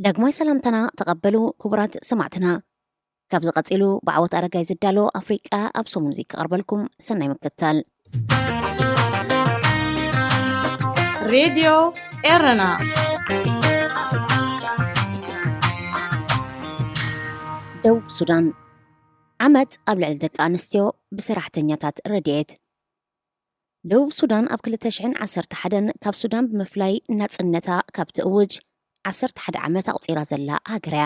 ዳግማይ ሰላምታና ተቐበሉ ክቡራት ሰማዕትና። ካብዚ ቀጺሉ ብዓወት ኣረጋይ ዝዳሎ ኣፍሪቃ ኣብ ሰሙን እዚ ክቐርበልኩም። ሰናይ ምክትታል። ሬድዮ ኤረና። ደቡብ ሱዳን፣ ዓመጽ ኣብ ልዕሊ ደቂ ኣንስትዮ ብሰራሕተኛታት ረድኤት። ደቡብ ሱዳን ኣብ ክልተ ሽሕን ዓሰርተ ሓደን ካብ ሱዳን ብምፍላይ ናጽነታ ካብ ትእውጅ ዓሰርተ ሓደ ዓመት ኣቑጺራ ዘላ ሃገር እያ።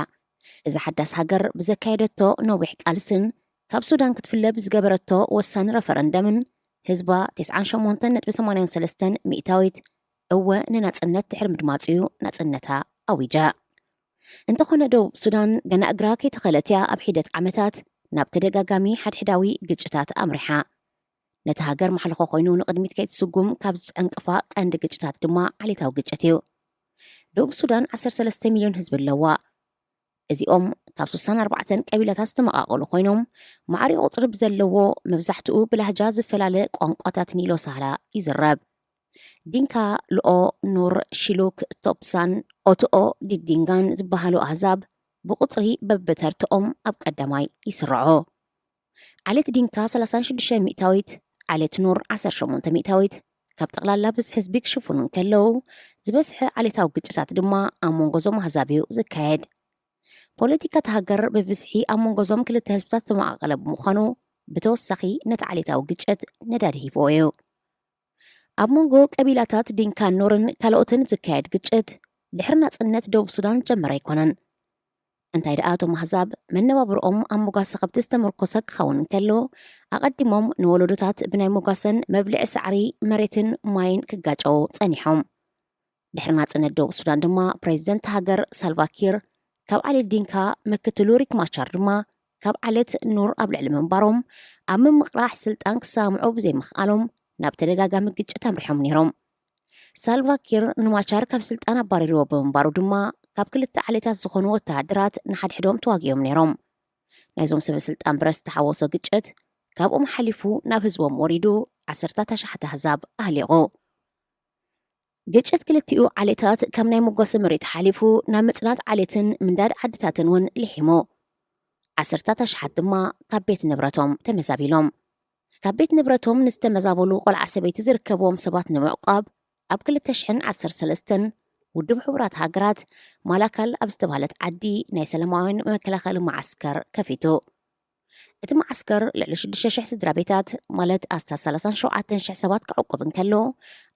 እዛ ሓዳስ ሃገር ብዘካየደቶ ነዊሕ ቃልስን ካብ ሱዳን ክትፍለ ብዝገበረቶ ወሳኒ ረፈረንደምን ህዝባ ተስዓን ሸሞንተን ነጥቢ ሰማንያን ሰለስተን ሚእታዊት እወ ንናጽነት ድሕሪ ምድማጹ እዩ ናጽነታ ኣዊጃ። እንተኾነ ደቡብ ሱዳን ገና እግራ ከይተኸለት እያ ኣብ ሒደት ዓመታት ናብ ተደጋጋሚ ሓድሕዳዊ ግጭታት ኣምሪሓ። ነቲ ሃገር ማሕለኾ ኮይኑ ንቕድሚት ከይትስጉም ካብ ዝዕንቅፋ ቀንዲ ግጭታት ድማ ዓሌታዊ ግጭት እዩ። ደቡብ ሱዳን ዓሰርተ ሰለስተ ሚልዮን ህዝቢ ኣለዋ። እዚኦም ካብ ስሳን ኣርባዕተን ቀቢላታት ዝተመቓቐሉ ኮይኖም ማዕሪ ቁፅሪ ብዘለዎ መብዛሕትኡ ብላህጃ ዝፈላለ ቋንቋታት ኒሎ ሳህላ ይዝረብ። ዲንካ፣ ልኦ፣ ኑር፣ ሺሉክ፣ ቶፕሳን ኦትኦ ዲዲንጋን ዝበሃሉ ኣህዛብ ብቁፅሪ በብተርትኦም ኣብ ቀዳማይ ይስርዖ። ዓሌት ዲንካ ሰላሳን ሽዱሽተ ሚእታዊት፣ ዓሌት ኑር ዓሰርተ ሸሞንተ ሚእታዊት ካብ ጠቕላላ ብዝሒ ህዝቢ ክሽፍኑ እንከለዉ፣ ዝበዝሐ ዓሌታዊ ግጭታት ድማ ኣብ መንጎ እዞም ኣህዛብ እዩ ዝካየድ። ፖለቲካ እታ ሃገር ብብዝሒ ኣብ መንጎ እዞም ክልተ ህዝብታት ዝተመቓቐለ ብምዃኑ፣ ብተወሳኺ ነቲ ዓሌታዊ ግጭት ነዳዲ ሂብዎ እዩ። ኣብ መንጎ ቀቢላታት ዲንካን ኑርን ካልኦትን ዝካየድ ግጭት ድሕሪ ናጽነት ደቡብ ሱዳን ጀመረ ኣይኮነን። እንታይ ደኣ እቶም ኣህዛብ መነባብርኦም ኣብ መጓሰ ከብቲ ዝተመርኮሰ ክኸውን እንከሎ፣ ኣቐዲሞም ንወለዶታት ብናይ መጓሰን መብልዒ ሳዕሪ፣ መሬትን ማይን ክጋጨዉ ጸኒሖም። ድሕሪ ናጽነት ደቡብ ሱዳን ድማ ፕሬዚደንት ሃገር ሳልቫኪር ካብ ዓሌት ዲንካ፣ ምክትሉ ሪክ ማቻር ድማ ካብ ዓሌት ኑር ኣብ ልዕሊ ምንባሮም፣ ኣብ ምምቕራሕ ስልጣን ክሰማምዑ ብዘይምኽኣሎም ናብ ተደጋጋሚ ግጭት ኣምሪሖም ነይሮም። ሳልቫኪር ንማቻር ካብ ስልጣን ኣባሪርዎ ብምንባሩ ድማ ካብ ክልተ ዓሌታት ዝኾኑ ወተሃደራት ንሓድሕዶም ተዋጊኦም ነይሮም። ናይዞም ሰበ ስልጣን ብረት ዝተሓወሶ ግጭት ካብኦም ሓሊፉ ናብ ህዝቦም ወሪዱ ዓሰርታት ኣሽሓት ኣህዛብ ኣህሊቑ። ግጭት ክልቲኡ ዓሌታት ካብ ናይ መጓሰ መሬት ሓሊፉ ናብ ምጽናት ዓሌትን ምንዳድ ዓድታትን እውን ልሒሙ። ዓሰርታት ኣሽሓት ድማ ካብ ቤት ንብረቶም ተመዛቢሎም። ካብ ቤት ንብረቶም ንዝተመዛበሉ ቆልዓ ሰበይቲ ዝርከብዎም ሰባት ንምዕቋብ ኣብ ክልተ ሽሕን ዓሰርተ ሰለስተን ውድብ ሕቡራት ሃገራት ማላካል ኣብ ዝተባህለት ዓዲ ናይ ሰላማውያን መከላኸሊ መዓስከር ከፊቱ። እቲ መዓስከር ልዕሊ ሽዱሽተ ሽሕ ስድራ ቤታት ማለት ኣስታት ሰላሳን ሸውዓተን ሽሕ ሰባት ክዕቁብ እንከሎ፣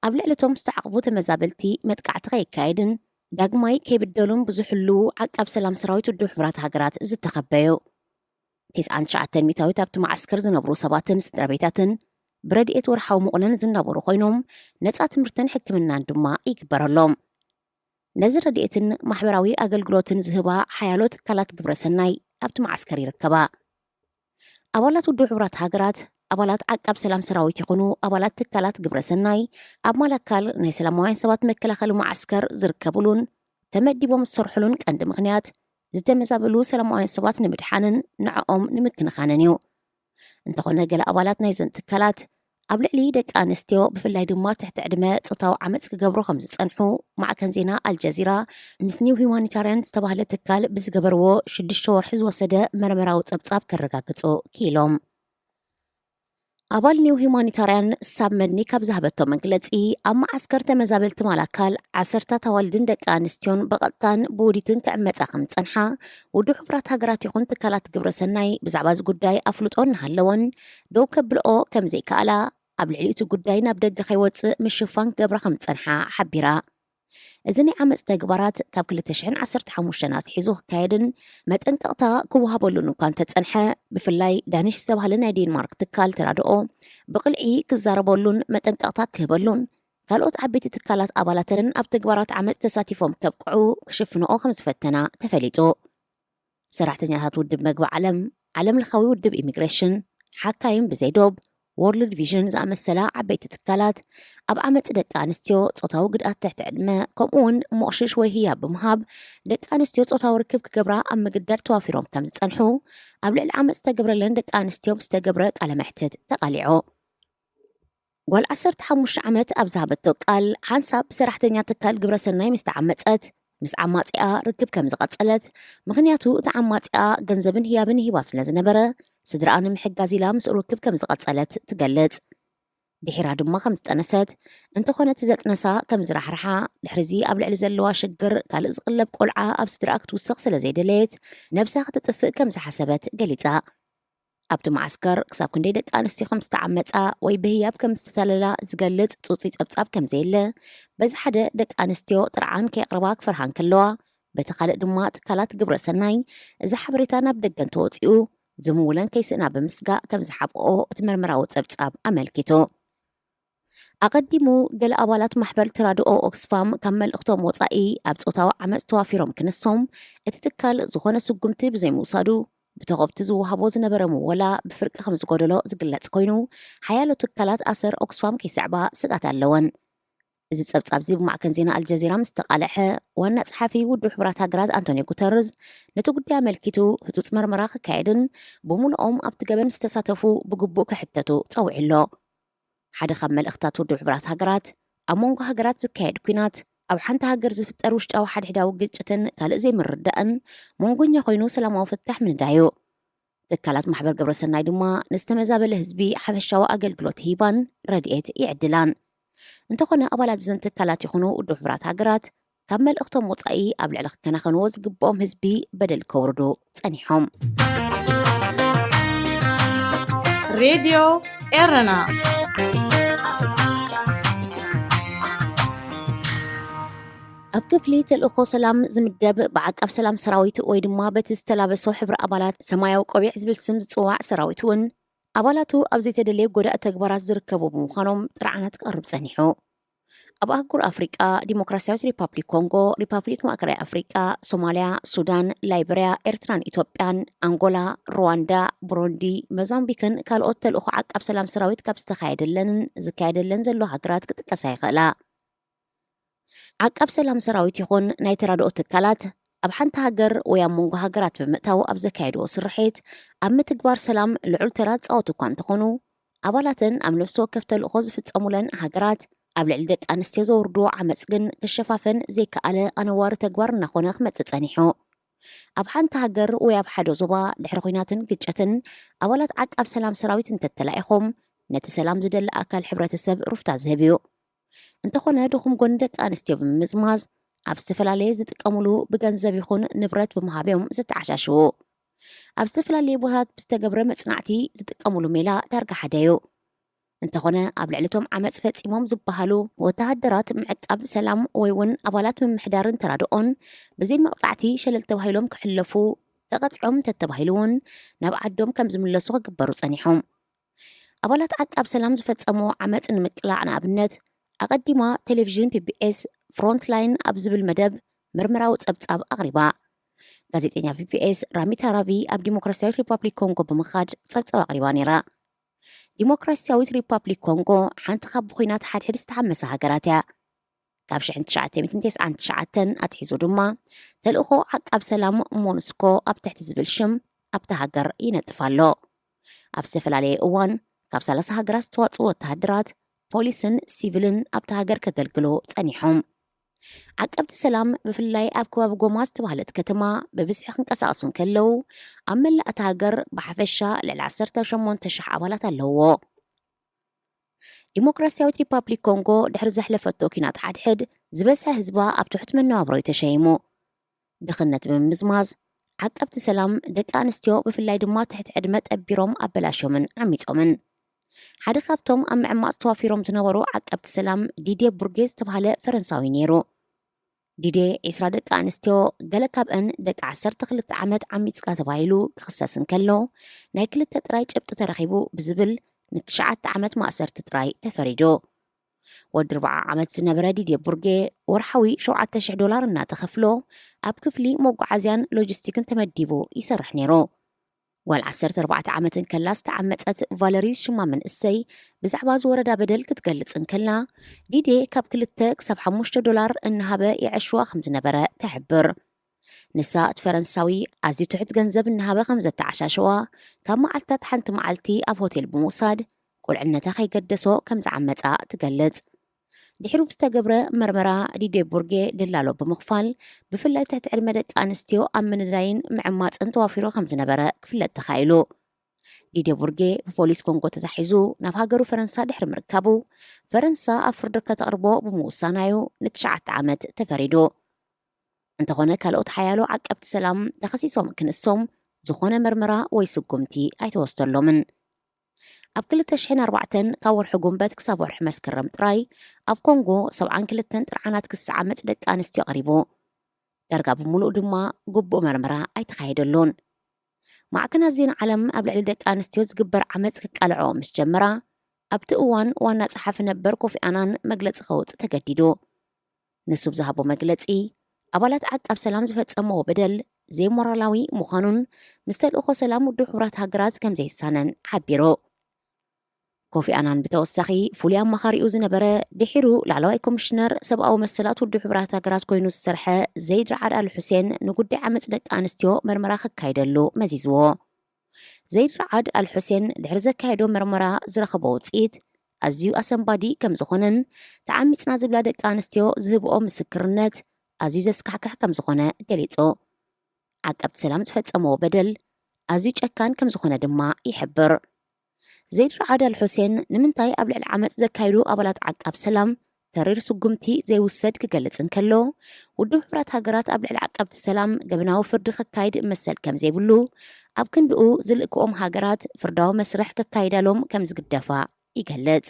ኣብ ልዕሊ እቶም ዝተዓቕቡ ተመዛበልቲ መጥቃዕቲ ከየካየድን ዳግማይ ከይብደሉን ብዙሕ ህልው ዓቃብ ሰላም ሰራዊት ውድብ ሕቡራት ሃገራት ዝተኸበዩ። ተስዓን ትሽዓተን ሚእታዊት ኣብቲ መዓስከር ዝነብሩ ሰባትን ስድራ ቤታትን ብረድኤት ወርሓዊ መቑነን ዝናበሩ ኮይኖም፣ ነጻ ትምህርትን ሕክምናን ድማ ይግበረሎም። ነዚ ረድኤትን ማሕበራዊ ኣገልግሎትን ዝህባ ሓያሎ ትካላት ግብረ ሰናይ ኣብቲ መዓስከር ይርከባ። ኣባላት ውድብ ሕቡራት ሃገራት፣ ኣባላት ዓቃብ ሰላም ሰራዊት ይኹኑ ኣባላት ትካላት ግብረ ሰናይ ኣብ ማላካል ናይ ሰላማውያን ሰባት መከላኸሊ መዓስከር ዝርከብሉን ተመዲቦም ዝሰርሕሉን ቀንዲ ምኽንያት ዝተመዛበሉ ሰላማውያን ሰባት ንምድሓንን ንዕኦም ንምክንኻንን እዩ። እንተኾነ ገለ ኣባላት ናይዘን ትካላት ኣብ ልዕሊ ደቂ ኣንስትዮ ብፍላይ ድማ ትሕቲ ዕድመ ጾታዊ ዓመፅ ክገብሩ ከም ዝጸንሑ ማዕከን ዜና ኣልጀዚራ ምስ ኒው ሂውማኒታርያን ዝተባህለ ትካል ብዝገበርዎ ሽዱሽተ ወርሒ ዝወሰደ መርመራዊ ጸብጻብ ከረጋግጹ ክኢሎም። ኣባል ኒው ሂውማኒታርያን ሳብ መድኒ ካብ ዝሃበቶ መግለጺ፣ ኣብ መዓስከር ተመዛበልቲ ማላካል ዓሰርታት ኣዋልድን ደቂ ኣንስትዮን ብቐጥታን ብውዲትን ክዕመጻ ከም ዝጸንሓ፣ ውድብ ሕቡራት ሃገራት ይኹን ትካላት ግብረ ሰናይ ብዛዕባ እዚ ጉዳይ ኣፍልጦ እናሃለወን ደው ከብልኦ ከም ዘይከኣላ፣ ኣብ ልዕሊ እቲ ጉዳይ ናብ ደገ ከይወጽእ ምሽፋን ክገብራ ከም ዝጸንሓ ሓቢራ። እዚ ናይ ዓመጽ ተግባራት ካብ ክልተ ሽሕን ዓሰርተ ሓሙሽተን ኣትሒዙ ክካየድን መጠንቀቕታ ክወሃበሉን እኳ እንተጸንሐ፣ ብፍላይ ዳኒሽ ዝተባህለ ናይ ዴንማርክ ትካል ተራድኦ ብቕልዒ ክዛረበሉን መጠንቀቕታ ክህበሉን ካልኦት ዓበይቲ ትካላት ኣባላተን ኣብ ተግባራት ዓመጽ ተሳቲፎም ከብቅዑ ክሽፍንኦ ከም ዝፈተና ተፈሊጡ። ሰራሕተኛታት ውድብ መግቢ ዓለም፣ ዓለም ለኻዊ ውድብ ኢሚግሬሽን፣ ሓካይም ብዘይ ዶብ፣ ወርልድ ቪዥን ዝኣመሰላ ዓበይቲ ትካላት ኣብ ዓመጽ ደቂ ኣንስትዮ፣ ጾታዊ ግድኣት ትሕቲ ዕድመ፣ ከምኡ እውን ሞቕሽሽ ወይ ህያብ ብምሃብ ደቂ ኣንስትዮ ጾታዊ ርክብ ክገብራ ኣብ ምግዳድ ተዋፊሮም ከም ዝጸንሑ ኣብ ልዕሊ ዓመጽ ዝተገብረለን ደቂ ኣንስትዮ ብዝተገብረ ቃለ መሕትት ተቓሊዑ። ጓል ዓሰርተ ሓሙሽተ ዓመት ኣብ ዝሃበቶ ቃል፣ ሓንሳብ ብሰራሕተኛ ትካል ግብረ ሰናይ ምስ ተዓመጸት፣ ምስ ዓማጺኣ ርክብ ከም ዝቐጸለት፣ ምኽንያቱ እቲ ዓማጺኣ ገንዘብን ህያብን ሂባ ስለ ዝነበረ፣ ስድራኣ ንምሕጋዝ ኢላ ምስኡ ርክብ ከም ዝቐጸለት ትገልጽ። ድሒራ ድማ ከም ዝጠነሰት፣ እንተኾነ እቲ ዘጥነሳ ከም ዝራሕርሓ፣ ድሕሪዚ ኣብ ልዕሊ ዘለዋ ሽግር ካልእ ዝቕለብ ቆልዓ ኣብ ስድራኣ ክትውስኽ ስለ ዘይደለየት፣ ነብሳ ክትጥፍእ ከም ዝሓሰበት ገሊጻ። ኣብቲ መዓስከር ክሳብ ክንደይ ደቂ ኣንስትዮ ከም ዝተዓመጻ ወይ ብህያብ ከም ዝተታለላ ዝገልጽ ጽጹይ ጸብጻብ ከም ዘየለ፣ በዚ ሓደ ደቂ ኣንስትዮ ጥርዓን ከየቕርባ ክፈርሃ እንከለዋ፣ በቲ ካልእ ድማ ትካላት ግብረ ሰናይ እዚ ሓበሬታ ናብ ደገ እንተወጺኡ ዝምውለን ከይስእና ብምስጋእ ከም ዝሓብኦ እቲ መርመራዊ ጸብጻብ ኣመልኪቱ። ኣቐዲሙ፣ ገለ ኣባላት ማሕበር ተራድኦ ኦክስፋም ካብ መልእኽቶም ወጻኢ ኣብ ጾታዊ ዓመጽ ተዋፊሮም ክነሶም እቲ ትካል ዝኾነ ስጉምቲ ብዘይምውሳዱ፣ ብተኸፍቲ ዝወሃቦ ዝነበረ ምወላ ብፍርቂ ከም ዝጎደሎ ዝግለጽ ኮይኑ፣ ሓያሎ ትካላት ኣሰር ኦክስፋም ከይስዕባ ስግኣት ኣለወን። እዚ ጸብጻብ እዚ ብማዕከን ዜና ኣልጀዚራ ምስ ተቓልሐ፣ ዋና ጸሓፊ ውድብ ሕቡራት ሃገራት ኣንቶኒዮ ጉተርዝ ነቲ ጉዳይ ኣመልኪቱ ህጹጽ መርመራ ክካየድን ብምሉኦም ኣብቲ ገበን ዝተሳተፉ ብግቡእ ክሕተቱ ጸዊዑ ኣሎ። ሓደ ካብ መልእኽታት ውድብ ሕቡራት ሃገራት፣ ኣብ መንጎ ሃገራት ዝካየድ ኲናት፣ ኣብ ሓንቲ ሃገር ዝፍጠር ውሽጣዊ ሓድሕዳዊ ግጭትን ካልእ ዘይምርዳእን መንጎኛ ኮይኑ ሰላማዊ ፍታሕ ምንዳዩ። ትካላት ማሕበር ግብረ ሰናይ ድማ ንዝተመዛበለ ህዝቢ ሓፈሻዊ ኣገልግሎት ሂባን ረድኤት ይዕድላን። እንተኾነ ኣባላት እዘን ትካላት ይኹኑ ውድብ ሕቡራት ሃገራት ካብ መልእኽቶም ወጻኢ ኣብ ልዕሊ ክከናኸንዎ ዝግብኦም ህዝቢ በደል ከውርዱ ጸኒሖም። ሬድዮ ኤረና ኣብ ክፍሊ ተልእኾ ሰላም ዝምደብ ብዓቃብ ሰላም ሰራዊት ወይ ድማ በቲ ዝተላበሶ ሕብሪ ኣባላት ሰማያዊ ቆቢዕ ዝብል ስም ዝጽዋዕ ሰራዊት እውን ኣባላቱ ኣብ ዘይተደለየ ጎዳእ ተግባራት ዝርከቡ ብምዃኖም ጥርዓናት ክቐርብ ጸኒሑ። ኣብ ኣህጉር ኣፍሪቃ ዲሞክራሲያዊት ሪፓብሊክ ኮንጎ፣ ሪፓብሊክ ማእከላይ ኣፍሪቃ፣ ሶማልያ፣ ሱዳን፣ ላይበርያ፣ ኤርትራን ኢትዮጵያን፣ ኣንጎላ፣ ሩዋንዳ፣ ብሩንዲ፣ ሞዛምቢክን ካልኦት ተልእኾ ዓቃብ ሰላም ሰራዊት ካብ ዝተኻየደለንን ዝካየደለን ዘሎ ሃገራት ክጥቀሳ ይኽእላ። ዓቃብ ሰላም ሰራዊት ይኹን ናይ ተራድኦ ትካላት ኣብ ሓንቲ ሃገር ወይ ኣብ መንጎ ሃገራት ብምእታው ኣብ ዘካየድዎ ስርሒት ኣብ ምትግባር ሰላም ልዑል ተራ ዝፃወቱ እኳ እንተኾኑ ኣባላተን ኣብ ነፍሲ ወከፍ ተልእኾ ዝፍፀሙለን ሃገራት ኣብ ልዕሊ ደቂ ኣንስትዮ ዘውርድዎ ዓመፅ ግን ክሸፋፈን ዘይከኣለ ኣነዋሪ ተግባር እናኾነ ክመፅእ ፀኒሑ። ኣብ ሓንቲ ሃገር ወይ ኣብ ሓደ ዞባ ድሕሪ ኹናትን ግጭትን ኣባላት ዓቃብ ሰላም ሰራዊት እንተተላኢኾም ነቲ ሰላም ዝደሊ ኣካል ሕብረተሰብ ሩፍታ ዝህብ እዩ። እንተኾነ ድኹም ጎኒ ደቂ ኣንስትዮ ብምምዝማዝ ኣብ ዝተፈላለየ ዝጥቀምሉ ብገንዘብ ይኹን ንብረት ብምሃብ እዮም ዝተዓሻሽዉ። ኣብ ዝተፈላለየ ቦታት ብዝተገብረ መጽናዕቲ ዝጥቀምሉ ሜላ ዳርጋ ሓደ እዩ። እንተኾነ ኣብ ልዕሊ እቶም ዓመፅ ፈጺሞም ዝበሃሉ ወተሃደራት ምዕቃብ ሰላም ወይ እውን ኣባላት ምምሕዳርን ተራድኦን ብዘይ መቕጻዕቲ ሸለል ተባሂሎም ክሕለፉ ተቐጺዖም እንተተባሂሉ እውን ናብ ዓዶም ከም ዝምለሱ ክግበሩ ጸኒሖም። ኣባላት ዓቃብ ሰላም ዝፈጸምዎ ዓመፅ ንምቅላዕ ንኣብነት ኣቐዲማ ቴሌቪዥን ፒቢኤስ ፍሮንትላይን ኣብ ዝብል መደብ ምርምራዊ ጸብጻብ ኣቕሪባ። ጋዜጠኛ ፒቢኤስ ራሚታ ራቪ ኣብ ዲሞክራሲያዊት ሪፓብሊክ ኮንጎ ብምኻድ ጸብጻብ ኣቕሪባ ነይራ። ዲሞክራሲያዊት ሪፓብሊክ ኮንጎ ሓንቲ ካብ ብኹናት ሓድሕድ ዝተሓመሰ ሃገራት እያ። ካብ ሽሕን ትሽዓተ ሚእትን ተስዓን ትሽዓተን ኣትሒዙ ድማ ተልእኾ ዓቃብ ሰላም ሞንስኮ ኣብ ትሕቲ ዝብል ሽም ኣብታ ሃገር ይነጥፍ ኣሎ። ኣብ ዝተፈላለየ እዋን ካብ ሰላሳ ሃገራት ዝተዋፅኡ ወተሃደራት፣ ፖሊስን ሲቪልን ኣብታ ሃገር ከገልግሉ ፀኒሖም። ዓቀብቲ ሰላም ብፍላይ ኣብ ከባቢ ጎማ ዝተባህለት ከተማ ብብዝሒ ክንቀሳቐሱ እንከለዉ ኣብ መላእ እታ ሃገር ብሓፈሻ ልዕሊ ዓሰርተ ሸሞንተ ሽሕ ኣባላት ኣለውዎ። ዲሞክራሲያዊት ሪፓብሊክ ኮንጎ ድሕሪ ዘሕለፈቶ ኲናት ሓድሕድ ዝበዝሐ ህዝባ ኣብ ትሑት መነባብሮ እዩ ተሸይሙ። ድኽነት ብምምዝማዝ ዓቀብቲ ሰላም ደቂ ኣንስትዮ ብፍላይ ድማ ትሕቲ ዕድመ ጠቢሮም ኣበላሾምን ዓሚጾምን። ሓደ ካብቶም ኣብ ምዕማጽ ተዋፊሮም ዝነበሩ ዓቀብቲ ሰላም ዲዴ ቡርጌ ዝተባህለ ፈረንሳዊ ነይሩ። ዲዴ ዒስራ ደቂ ኣንስትዮ ገለ ካብአን ደቂ ዓሰርተ ክልተ ዓመት ዓሚጽካ ተባሂሉ ክኽሰስ እንከሎ ናይ ክልተ ጥራይ ጭብጢ ተረኺቡ ብዝብል ንትሽዓተ ዓመት ማእሰርቲ ጥራይ ተፈሪዱ። ወዲ ኣርብዓ ዓመት ዝነበረ ዲዴ ቡርጌ ወርሓዊ ሸውዓተ ሽሕ ዶላር እናተኸፍሎ ኣብ ክፍሊ መጓዓዝያን ሎጂስቲክን ተመዲቡ ይሰርሕ ነይሩ። ጓል ዓሰርተ ኣርባዕተ ዓመት እንከላ ዝተዓመጸት ቫለሪ ሽማ መንእሰይ ብዛዕባ ዝወረዳ በደል ክትገልጽ እንከላ ዲዴ ካብ ክልተ ክሳብ ሓሙሽተ ዶላር እናሃበ የዐሽዋ ከም ዝነበረ ትሕብር። ንሳ እቲ ፈረንሳዊ ኣዝዩ ትሑት ገንዘብ እናሃበ ከም ዘተዓሻሸዋ ካብ መዓልታት ሓንቲ መዓልቲ ኣብ ሆቴል ብምውሳድ ቁልዕነታ ከይገደሶ ከም ዝዓመጻ ትገልጽ። ድሕሪ ዝተገብረ መርመራ ዲዴ ቡርጌ ደላሎ ብምኽፋል፣ ብፍላይ ትሕቲ ዕድመ ደቂ ኣንስትዮ ኣብ ምንዳይን ምዕማፅን ተዋፊሩ ከም ዝነበረ ክፍለጥ ተኻኢሉ። ዲዴ ቡርጌ ብፖሊስ ኮንጎ ተታሒዙ ናብ ሃገሩ ፈረንሳ ድሕሪ ምርካቡ፣ ፈረንሳ ኣብ ፍርዲ ከተቕርቦ ብምውሳናዩ ንትሽዓተ ዓመት ተፈሪዱ። እንተኾነ፣ ካልኦት ሓያሎ ዓቀብቲ ሰላም ተኸሲሶም ክንሶም ዝኾነ መርመራ ወይ ስጉምቲ ኣይተወስደሎምን። ኣብ ክልተ ሽሕን ኣርባዕተን ካብ ወርሒ ጉንበት ክሳብ ወርሒ መስከረም ጥራይ፣ ኣብ ኮንጎ ሰብዓን ክልተን ጥርዓናት ክሲ ዓመጽ ደቂ ኣንስትዮ ቀሪቡ። ዳርጋ ብምሉኡ ድማ ግቡእ መርመራ ኣይተኻየደሉን። ማዕከናት ዜና ዓለም ኣብ ልዕሊ ደቂ ኣንስትዮ ዝግበር ዓመጽ ክቃልዖ ምስ ጀመራ፣ ኣብቲ እዋን ዋና ጸሓፊ ነበር ኮፊ ኣናን መግለጺ ከውጽእ ተገዲዱ። ንሱ ብዝሃቦ መግለጺ፣ ኣባላት ዓቃብ ሰላም ዝፈጸምዎ በደል ዘይሞራላዊ ምዃኑን ምስ ተልእኾ ሰላም ውድብ ሕቡራት ሃገራት ከም ዘይሳነን ሓቢሩ። ኮፊ ኣናን ብተወሳኺ ፍሉይ ኣማኻሪኡ ዝነበረ፣ ድሒሩ ላዕለዋይ ኮሚሽነር ሰብኣዊ መሰላት ውድብ ሕቡራት ሃገራት ኮይኑ ዝሰርሐ ዘይድ ራዓድ ኣል ሑሴን ንጉዳይ ዓመጽ ደቂ ኣንስትዮ መርመራ ክካይደሉ መዚዝዎ። ዘይድ ራዓድ ኣል ሑሴን ድሕሪ ዘካየዶ መርመራ ዝረኸቦ ውጽኢት ኣዝዩ ኣሰንባዲ ከም ዝኾነን ተዓሚጽና ዝብላ ደቂ ኣንስትዮ ዝህብኦ ምስክርነት ኣዝዩ ዘስካሕክሕ ከም ዝኾነ ገሊጹ። ዓቀብቲ ሰላም ዝፈጸምዎ በደል ኣዝዩ ጨካን ከም ዝኾነ ድማ ይሕብር። ዘይድ ራዓድ ኣል ሑሴን ንምንታይ ኣብ ልዕሊ ዓመጽ ዘካይዱ ኣባላት ዓቃብ ሰላም ተሪር ስጉምቲ ዘይውሰድ ክገልጽ እንከሎ፣ ውድብ ሕቡራት ሃገራት ኣብ ልዕሊ ዓቀብቲ ሰላም ገበናዊ ፍርዲ ክካይድ መሰል ከም ዘይብሉ፣ ኣብ ክንድኡ ዝልእክኦም ሃገራት ፍርዳዊ መስርሕ ከካይዳሎም ከም ዝግደፋ ይገልጽ።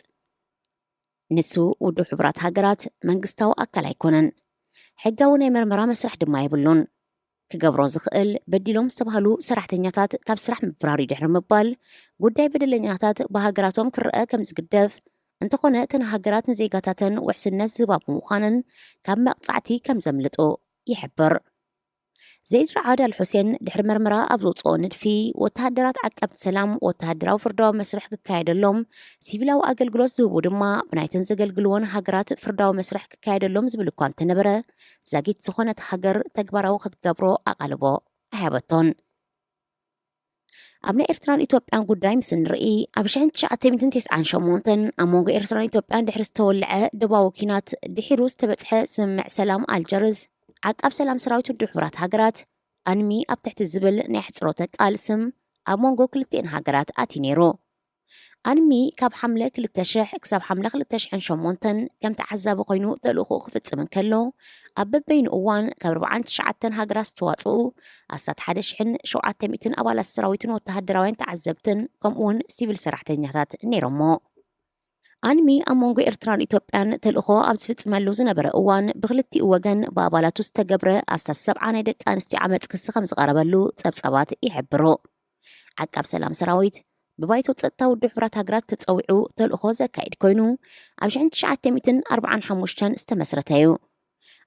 ንሱ ውድብ ሕቡራት ሃገራት መንግስታዊ ኣካል ኣይኮነን። ሕጋዊ ናይ መርመራ መስርሕ ድማ የብሉን። ክገብሮ ዝኽእል፣ በዲሎም ዝተባህሉ ሰራሕተኛታት ካብ ስራሕ ምብራር እዩ ድሕሪ ምባል፣ ጉዳይ በደለኛታት ብሃገራቶም ክረአ ከም ዝግደፍ፣ እንተኾነ እተን ሃገራት ንዜጋታተን ውሕስነት ዝህባ ብምዃነን ካብ መቕጻዕቲ ከም ዘምልጡ ይሕብር። ዘይድ ራዓድ ኣል ሑሴን ድሕሪ መርመራ ኣብ ዘውፅኦ ንድፊ፣ ወተሃደራት ዓቀብቲ ሰላም ወተሃደራዊ ፍርዳዊ መስርሕ ክካየደሎም፣ ሲቪላዊ ኣገልግሎት ዝህቡ ድማ ብናይተን ዘገልግልዎን ሃገራት ፍርዳዊ መስርሕ ክካየደሎም ዝብል እኳ እንተነበረ፣ ዛጊት ዝኾነት ሃገር ተግባራዊ ክትገብሮ ኣቓልቦ ኣይሃበቶን። ኣብ ናይ ኤርትራን ኢትዮጵያን ጉዳይ ምስ ንርኢ፣ ኣብ ሽሕን ትሽዓተ ሚእትን ተስዓን ሸሞንተን ኣብ መንጎ ኤርትራን ኢትዮጵያን ድሕሪ ዝተወልዐ ደባዊ ኲናት ድሒሩ ዝተበጽሐ ስምምዕ ሰላም ኣልጀርስ፣ ዓቃብ ሰላም ሰራዊት ውድብ ሕቡራት ሃገራት፣ ኣንሚ ኣብ ትሕቲ ዝብል ናይ ኣሕጽሮተ ቃል ስም ኣብ መንጎ ክልቲኤን ሃገራት ኣትዩ ነይሩ። ኣንሚ ካብ ሓምለ ክልተ ሽሕ ክሳብ ሓምለ ክልተ ሽሕን ሸሞንተን ከም ተዓዛቢ ኮይኑ ተልእኾኡ ክፍጽም እንከሎ፣ ኣብ በበይኑ እዋን ካብ ኣርባዓን ትሽዓተን ሃገራት ዝተዋጽኡ ኣስታት ሓደ ሽሕን ሸውዓተ ሚእትን ኣባላት ሰራዊትን ወተሃደራውያን ተዓዘብትን ከምኡውን ሲቪል ሰራሕተኛታት ነይሮሞ። ኣንሚ ኣብ መንጎ ኤርትራን ኢትዮጵያን ተልእኾ ኣብ ዝፍጽመሉ ዝነበረ እዋን፣ ብክልቲኡ ወገን ብኣባላቱ ዝተገብረ ኣስታት ሰብዓ ናይ ደቂ ኣንስትዮ ዓመጽ ክሲ ከም ዝቐረበሉ ጸብጻባት ይሕብሩ። ዓቃብ ሰላም ሰራዊት ብባይቶ ጸጥታ ውድብ ሕቡራት ሃገራት ተጸዊዑ ተልእኾ ዘካይድ ኮይኑ፣ ኣብ ሽሕን ትሽዓተ ሚእትን ኣርባዓን ሓሙሽተን ዝተመስረተ እዩ።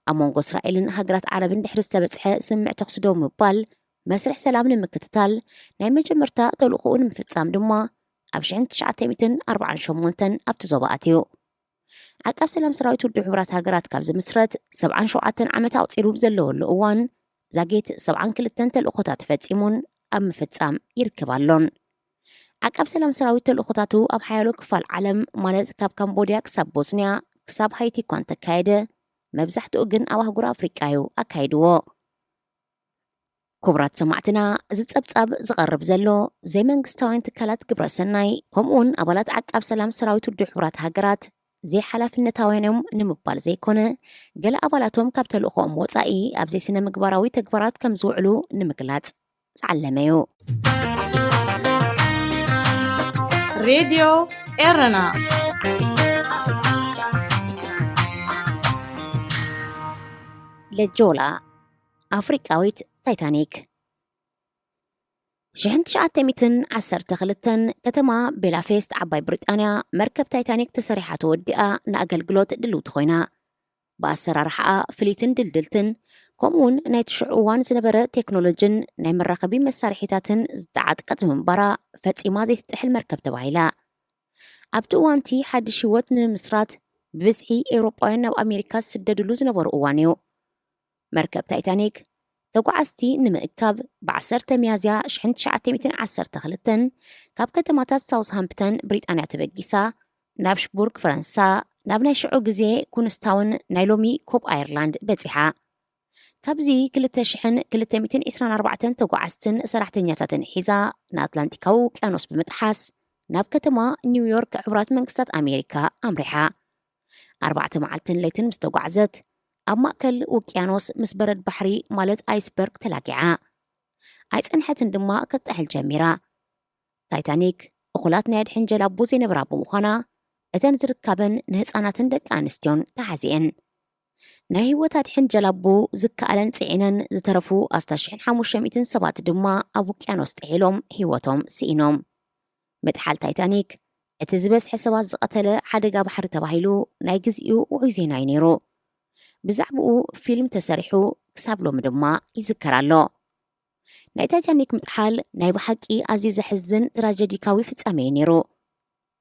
ኣብ መንጎ እስራኤልን ሃገራት ዓረብን ድሕሪ ዝተበጽሐ ስምምዕ ተኹሲ ደው ምባል፣ መስርሕ ሰላም ንምክትታል ናይ መጀመርታ ተልእኾኡ ንምፍጻም ድማ ኣብ ሽሕን ትሽዓተ ሚእትን ኣርባዓን ሸሞንተን ኣብቲ ዞባ ኣትዩ። ዓቃብ ሰላም ሰራዊት ውድብ ሕቡራት ሃገራት ካብ ዝምስረት ሰብዓን ሸውዓተን ዓመት ኣቑጺሩ ብዘለወሉ እዋን፣ ዛጌት ሰብዓን ክልተን ተልእኾታት ፈጺሙን ኣብ ምፍጻም ይርከብ ኣሎን። ዓቃብ ሰላም ሰራዊት ተልእኾታቱ ኣብ ሓያሎ ክፋል ዓለም፣ ማለት ካብ ካምቦድያ ክሳብ ቦስንያ፣ ክሳብ ሃይቲ እኳ እንተካየደ፣ መብዛሕትኡ ግን ኣብ ኣህጉር ኣፍሪቃ እዩ ኣካይድዎ። ክቡራት ሰማዕትና፣ እዚ ጸብጻብ ዝቐርብ ዘሎ ዘይመንግስታውያን ትካላት ግብረ ሰናይ፣ ከምኡውን ኣባላት ዓቃብ ሰላም ሰራዊት ውድብ ሕቡራት ሃገራት ዘይሓላፍነታውያን እዮም ንምባል ዘይኮነ፣ ገለ ኣባላቶም ካብ ተልእኾኦም ወጻኢ ኣብ ዘይስነ ምግባራዊ ተግባራት ከም ዝውዕሉ ንምግላጽ ዝዓለመ እዩ። ሬድዮ ኤረና። ለጆላ፣ ኣፍሪቃዊት ታይታኒክ። ሽሕን ትሽዓተ ሚእትን ዓሰርተ ክልተን ከተማ ቤላፌስት፣ ዓባይ ብሪጣንያ፣ መርከብ ታይታኒክ ተሰሪሓ ተወዲኣ ንኣገልግሎት ድልውቲ ኮይና። ብኣሰራርሓኣ ፍልይትን ድልድልትን፣ ከምኡውን ናይቲ ሽዑ እዋን ዝነበረ ቴክኖሎጅን ናይ መራኸቢ መሳርሒታትን ዝተዓጥቀት ብምንባራ፣ ፈጺማ ዘይትጥሕል መርከብ ተባሂላ። ኣብቲ እዋንቲ ሓድሽ ህይወት ንምስራት ብብዝሒ ኤውሮጳውያን ናብ ኣሜሪካ ዝስደድሉ ዝነበሩ እዋን እዩ። መርከብ ታይታኒክ ተጓዓዝቲ ንምእካብ ብዓሰርተ ሚያዝያ ሽሕን ትሽዓተ ሚእትን ዓሰርተ ክልተን ካብ ከተማታት ሳውዝሃምፕተን ብሪጣንያ ተበጊሳ ናብ ሽቡርግ ፈረንሳ ናብ ናይ ሽዑ ግዜ ኩንስታውን ናይ ሎሚ ኮብ ኣየርላንድ በጺሓ። ካብዚ ክልተ ሽሕን ክልተ ሚእትን ዕስራን ኣርባዕተን ተጓዓዝትን ሰራሕተኛታትን ሒዛ ንኣትላንቲካዊ ውቅያኖስ ብምጥሓስ ናብ ከተማ ኒውዮርክ ሕቡራት መንግስታት ኣሜሪካ ኣምሪሓ። ኣርባዕተ መዓልትን ለይትን ምስ ተጓዕዘት ኣብ ማእከል ውቅያኖስ ምስ በረድ ባሕሪ ማለት ኣይስበርግ ተላጊዓ። ኣይጸንሐትን ድማ ክትጥሕል ጀሚራ። ታይታኒክ እኹላት ናይ ኣድሕን ጀላቡ ዘይነበራ ብምዃና እተን ዝርከበን ንህፃናትን ደቂ ኣንስትዮን ተሓዚአን። ናይ ህይወት ኣድሕን ጀላቡ ዝከኣለን ጽዒነን ዝተረፉ ኣስታት ሽሕን ሓሙሽተ ሚእትን ሰባት ድማ ኣብ ውቅያኖስ ጥሒሎም ህይወቶም ስኢኖም። ምጥሓል ታይታኒክ እቲ ዝበዝሐ ሰባት ዝቐተለ ሓደጋ ባሕሪ ተባሂሉ ናይ ግዚኡ ውዑይ ዜና እዩ ነይሩ። ብዛዕባኡ ፊልም ተሰሪሑ ክሳብ ሎሚ ድማ ይዝከር ኣሎ። ናይ ታይታኒክ ምጥሓል ናይ ብሓቂ ኣዝዩ ዘሕዝን ትራጀዲካዊ ፍጻሜ እዩ ነይሩ።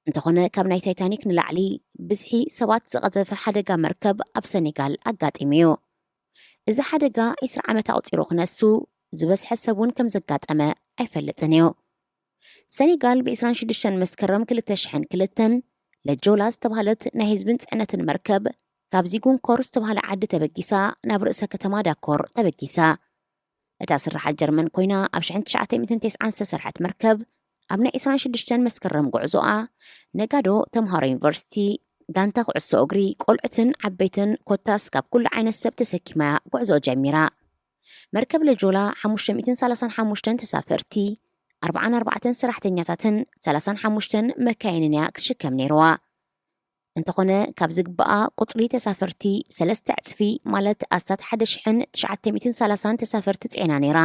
እንተኾነ ካብ ናይ ታይታኒክ ንላዕሊ ብዝሒ ሰባት ዝቐዘፈ ሓደጋ መርከብ ኣብ ሰኔጋል ኣጋጢሙ እዩ። እዚ ሓደጋ ዕስራ ዓመት ኣቑጺሩ ክነሱ ዝበዝሐ ሰብ እውን ከም ዘጋጠመ ኣይፈልጥን እዩ። ሰኔጋል ብ ዕስራን ሽዱሽተን መስከረም ክልተ ሽሕን ክልተን ለጆላ ዝተባህለት ናይ ህዝብን ጽዕነትን መርከብ ካብ ዚጉንኮር ዝተባህለ ዓዲ ተበጊሳ ናብ ርእሰ ከተማ ዳኮር ተበጊሳ። እታ ስራሓት ጀርመን ኮይና ኣብ ሽሕን ትሽዓተ ሚእትን ተስዓን ዝተሰርሐት መርከብ ኣብ ናይ ዕስራን ሽዱሽተን መስከረም ጉዕዞኣ ነጋዶ፣ ተምሃሮ ዩኒቨርሲቲ፣ ጋንታ ኩዕሶ እግሪ፣ ቆልዑትን ዓበይትን ኮታስ ካብ ኩሉ ዓይነት ሰብ ተሰኪማ ጉዕዞ ጀሚራ። መርከብ ለጆላ ሓሙሽተ ሚእትን ሰላሳን ሓሙሽተን ተሳፈርቲ፣ ኣርባዓን ኣርባዕተን ሰራሕተኛታትን ሰላሳን ሓሙሽተን መካይንን እያ ክትሽከም ነይርዋ። እንተኾነ ካብ ዝግባኣ ቁጽሪ ተሳፈርቲ ሰለስተ ዕጽፊ ማለት ኣስታት ሓደ ሽሕን ትሽዓተ ሚእትን ሰላሳን ተሳፈርቲ ጽዒና ነይራ።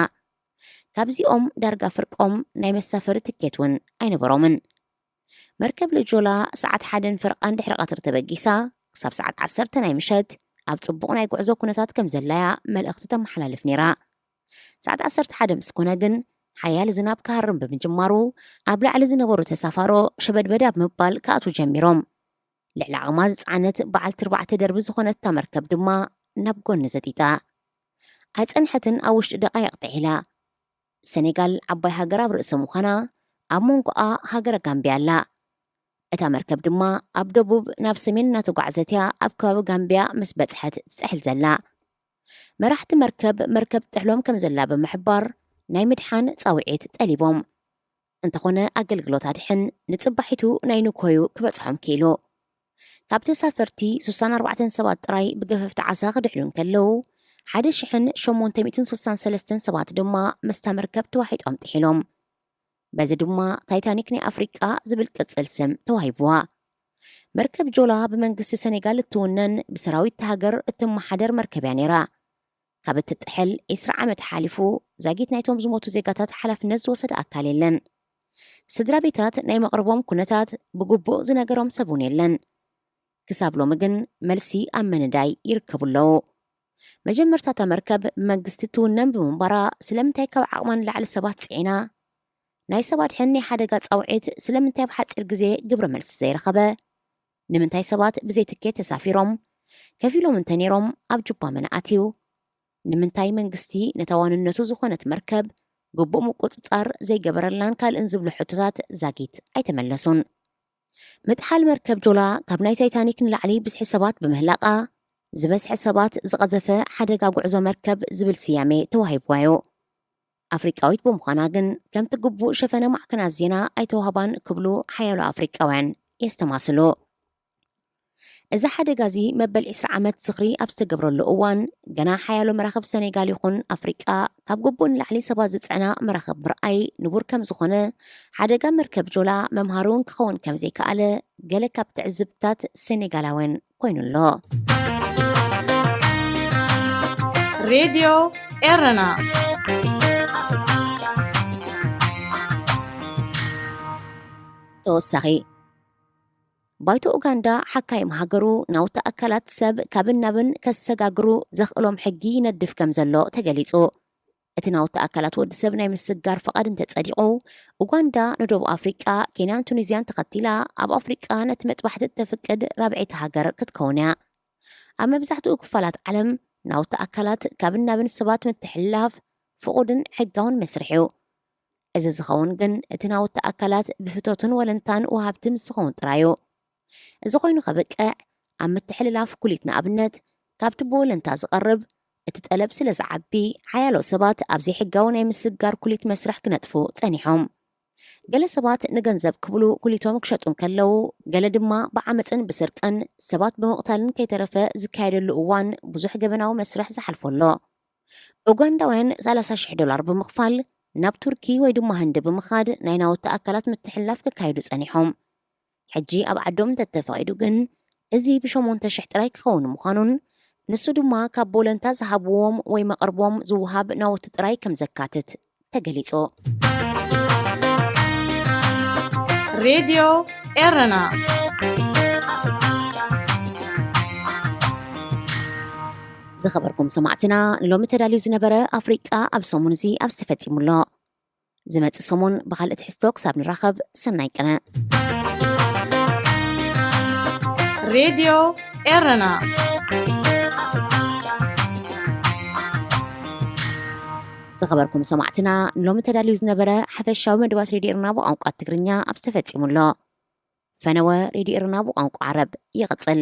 ካብዚኦም ዳርጋ ፍርቆም ናይ መሳፈሪ ትኬት እውን ኣይነበሮምን። መርከብ ለጆላ ሰዓት ሓደን ፈረቓን ድሕሪ ቀትሪ ተበጊሳ ክሳብ ሰዓት ዓሰርተ ናይ ምሸት ኣብ ጽቡቕ ናይ ጉዕዞ ኩነታት ከም ዘላያ መልእኽቲ ተመሓላልፍ ነይራ። ሰዓት ዓሰርተ ሓደ ምስ ኮነ ግን ሓያል ዝናብ ክሃርም ብምጅማሩ ኣብ ላዕሊ ዝነበሩ ተሳፋሮ ሸበድበድ ኣብ ምባል ክኣትዉ ጀሚሮም። ልዕሊ ዓቕማ ዝጸዓነት በዓልቲ ኣርባዕተ ደርቢ ዝኾነት እታ መርከብ ድማ ናብ ጎኒ ዘጢጣ። ኣይጸንሐትን ኣብ ውሽጢ ደቓይቕ ጥሒላ። ሰኔጋል ዓባይ ሃገር ኣብ ርእሲ ምዃና ኣብ መንጎኣ ሃገረ ጋምቢያ ኣላ። እታ መርከብ ድማ ኣብ ደቡብ ናብ ሰሜን እናተጓዕዘት እያ ኣብ ከባቢ ጋምቢያ ምስ በጽሐት ትጥሕል ዘላ። መራሕቲ መርከብ መርከብ ትጥሕሎም ከም ዘላ ብምሕባር ናይ ምድሓን ጻውዒት ጠሊቦም። እንተኾነ ኣገልግሎት ኣድሕን ንጽባሒቱ ናይ ንኮዩ ክበጽሖም ክኢሉ። ካብ ተሳፈርቲ ስሳን ኣርባዕተን ሰባት ጥራይ ብገፈፍቲ ዓሳ ክድሕሉ እንከለዉ ሓደ ሽሕን ሸሞንተ ሚእትን ስሳን ሰለስተን ሰባት ድማ ምስታ መርከብ ተዋሒጦም ጥሒሎም። በዚ ድማ ታይታኒክ ናይ ኣፍሪቃ ዝብል ቅጽል ስም ተዋሂብዋ። መርከብ ጆላ ብመንግስቲ ሰኔጋል እትውነን ብሰራዊት ሃገር እትመሓደር መርከብ እያ ነይራ። ካብ እትጥሕል ዕስራ ዓመት ሓሊፉ ዛጊት ናይቶም ዝሞቱ ዜጋታት ሓላፍነት ዝወሰደ ኣካል የለን። ስድራ ቤታት ናይ መቕርቦም ኩነታት ብግቡእ ዝነገሮም ሰብ እውን የለን። ክሳብ ሎሚ ግን መልሲ ኣብ ምንዳይ ይርከቡ ኣለዉ። መጀመርታ እታ መርከብ ብመንግስቲ ትውነን ብምንባራ ስለምንታይ ካብ ዓቕማ ንላዕሊ ሰባት ጽዒና? ናይ ሰብ ኣድሕን ናይ ሓደጋ ጻውዒት ስለምንታይ ኣብ ሓጺር ግዜ ግብረ መልሲ ዘይረኸበ? ንምንታይ ሰባት ብዘይ ትኬት ተሳፊሮም? ከፊሎም እንተ ነይሮም ኣብ ጁባ መን ኣትዩ? ንምንታይ መንግስቲ ነታ ዋንነቱ ዝኾነት መርከብ ግቡእ ምቁጽጻር ዘይገበረላን ካልእን ዝብሉ ሕቶታት ዛጊት ኣይተመለሱን። ምጥሓል መርከብ ጆላ ካብ ናይ ታይታኒክ ንላዕሊ ብዝሒ ሰባት ብምህላቓ ዝበዝሐ ሰባት ዝቐዘፈ ሓደጋ ጉዕዞ መርከብ ዝብል ስያሜ ተዋሂብዋ እዩ። ኣፍሪቃዊት ብምዃና ግን ከምቲ ግቡእ ሸፈነ ማዕከናት ዜና ኣይተዋህባን ክብሉ ሓያሎ ኣፍሪቃውያን የስተማስሉ። እዚ ሓደጋ እዚ መበል ዕስራ ዓመት ዝኽሪ ኣብ ዝተገብረሉ እዋን ገና ሓያሎ መራኽብ ሰኔጋል ይኹን ኣፍሪቃ ካብ ግቡእ ንላዕሊ ሰባት ዝጽዕና መራኽብ ምርኣይ ንቡር ከም ዝኾነ ሓደጋ መርከብ ጆላ መምሃሪ እውን ክኸውን ከም ዘይከኣለ ገለ ካብ ትዕዝብታት ሰኔጋላውያን ኮይኑ ኣሎ። ሬድዮ ኤረና ተወሳኺ ባይቶ ኡጋንዳ ሓካይም ሃገሩ ናውቲ ኣካላት ሰብ ካብን ናብን ከሰጋግሩ ዘኽእሎም ሕጊ ይነድፍ ከም ዘሎ ተገሊጹ። እቲ ናውቲ ኣካላት ወዲ ሰብ ናይ ምስጋር ፍቓድ እንተጸዲቑ ኡጋንዳ ንደቡብ ኣፍሪቃ፣ ኬንያን ቱኒዝያን ተኸቲላ ኣብ ኣፍሪቃ ነቲ መጥባሕቲ እተፍቅድ ራብዐይቲ ሃገር ክትከውን እያ። ኣብ መብዛሕትኡ ክፋላት ዓለም ናውቲ ኣካላት ካብን ናብን ሰባት ምትሕልላፍ ፍቑድን ሕጋውን መስርሕ እዩ። እዚ ዝኸውን ግን እቲ ናውቲ ኣካላት ብፍቶትን ወለንታን ወሃብቲ ምስ ዝኸውን ጥራይ እዩ። እዚ ኮይኑ ከብቅዕ ኣብ ምትሕልላፍ ኩሊት ንኣብነት ካብቲ ብወለንታ ዝቐርብ እቲ ጠለብ ስለ ዝዓቢ ሓያሎ ሰባት ኣብ ዘይሕጋዊ ናይ ምስግጋር ኩሊት መስርሕ ክነጥፉ ጸኒሖም። ገለ ሰባት ንገንዘብ ክብሉ ኩሊቶም ክሸጡ እንከለዉ፣ ገለ ድማ ብዓመፅን ብስርቅን ሰባት ብምቕታልን ከይተረፈ ዝካየደሉ እዋን ብዙሕ ገበናዊ መስርሕ ዝሓልፎ ኣሎ። ኡጋንዳውያን ሰላሳ ሽሕ ዶላር ብምኽፋል ናብ ቱርኪ ወይ ድማ ህንዲ ብምኻድ ናይ ናውቲ ኣካላት ምትሕልላፍ ክካየዱ ጸኒሖም። ሕጂ ኣብ ዓዶም እንተተፈቒዱ ግን እዚ ብሸሞንተ ሽሕ ጥራይ ክኸውን ምዃኑን ንሱ ድማ ካብ ቦለንታ ዝሃብዎም ወይ መቕርቦም ዝውሃብ ናውቲ ጥራይ ከም ዘካትት ተገሊጹ። ሬድዮ ኤረና ዝኸበርኩም ሰማዕትና፣ ንሎሚ ተዳልዩ ዝነበረ ኣፍሪቃ ኣብ ሰሙን እዚ ኣብዚ ተፈጺሙ ኣሎ። ዝመጽእ ሰሙን ብኻልእ ትሕዝቶ ክሳብ ንራኸብ፣ ሰናይ ቅነ። ሬድዮ ኤረና ዝኸበርኩም ሰማዕትና፣ ንሎሚ ተዳልዩ ዝነበረ ሓፈሻዊ መደባት ሬድዮ ኤረና ብቋንቋ ትግርኛ ኣብዚ ተፈጺሙ ኣሎ። ፈነወ ሬድዮ ኤረና ብቋንቋ ዓረብ ይቕጽል።